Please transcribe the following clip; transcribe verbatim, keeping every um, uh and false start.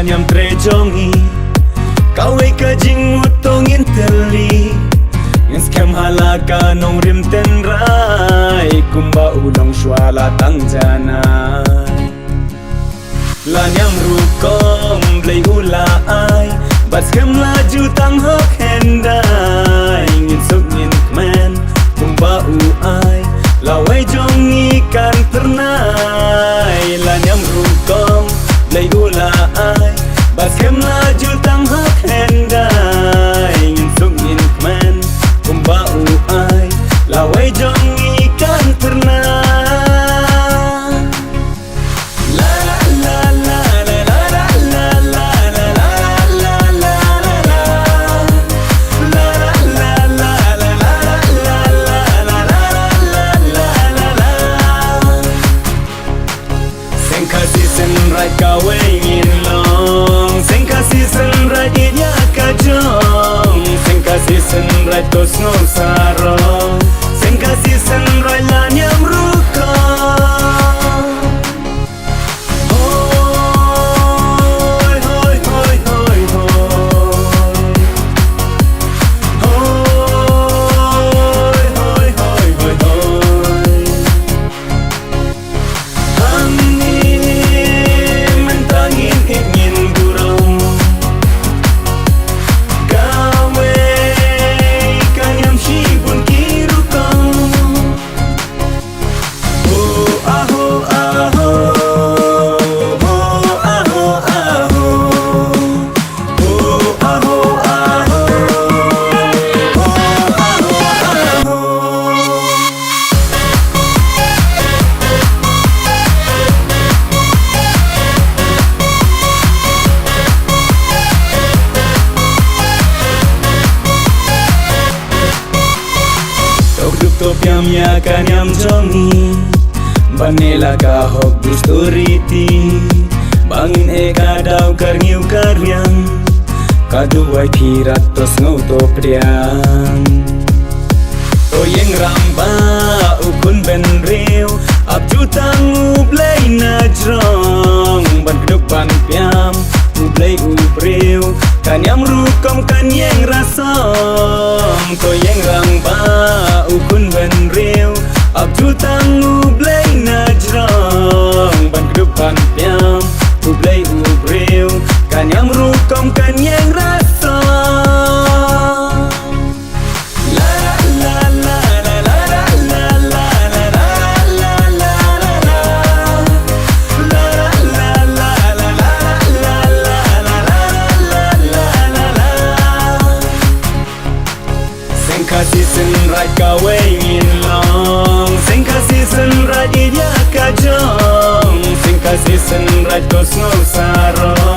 Niam trei jong ngi, kawei ka jingmut to ngin tylli. Ngin skhem ha la ka nongrim tynrai, kumba u long shuwa la tang janai. La niam rukom Blei u la ai, bad skhem la ju tang hok hyndai. Ngin suk ngin kmen kumba u ai, lawei jong ngi kan tyrnai. La niam rukom Blei u la ai, bad skhem la ju tang hok hyndai. Ngin suk ngin kmen kumba u ai, lawei jong ngi kan tyrnai. Seng Khasi Seng Raij kawei ngin long. Seng Khasi Seng Raij ïa ka jong. Seng Khasi Seng Raij to sngew sarong. Seng Khasi Seng Raij la niam rukom. Hoi, hoi, hoi, hoi, hoi. Hoi, hoi, hoi, hoi, hoi. Hangne mynta ngin ïeit ngin burom. Kawei ka niam shibun ki rukom. To kdup to piam ïa ka niam jong ngi. Ban ne la ka hok du sturiti. Ba ngin e ka daw ka rngiew ka riang. Ka duwai phi rat to sngew to pdiang. To ïeng rangbah u khun bynriew. Ap jutang U Blei na jrong. Ban kdup ban piam U Blei u briew. Ka niam rukom kan ïeng rasong. To ïeng rangbah u khun bynriew. Ap jutang U Blei na jrong. Ban kdup ban piam U Blei u briew. Ka niam rukom kan ïeng rasong. Seng Khasi Seng Raij kawei ngin long. Seng Khasi Seng Raij ïa ka jong. Seng Khasi Seng Raij to sngew sarong.